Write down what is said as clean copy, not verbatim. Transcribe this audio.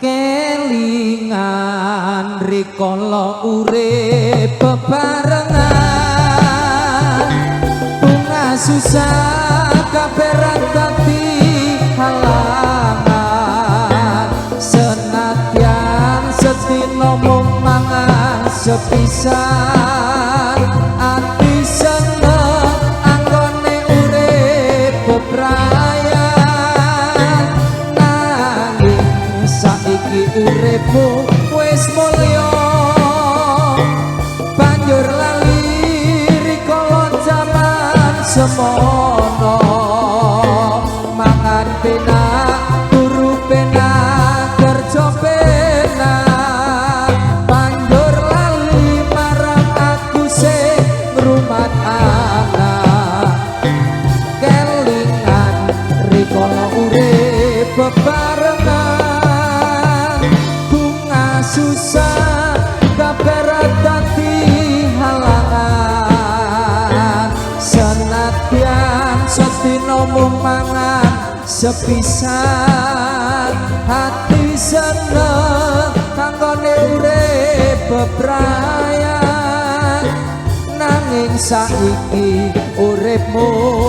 Kelingan rikala urip bebarengan, bunga susah kabeh ra dadi halangan. Senadyan sedina mung mangan sepisan, ati seneng anggone urip bebrayan. Nanging saiki uripmu wis mulya, banjur lali rikala jaman semono. Mangan penak, turu penak, kerja penak, banjur lali marang aku sing ngrumat anak. Kelingan rikala urip bebarengan, bunga susah kabeh ra dadi halangan. Senadyan sedina mung mangan sepisan, hati seneng kanggone urip bebrayan. Nanging saiki uripmu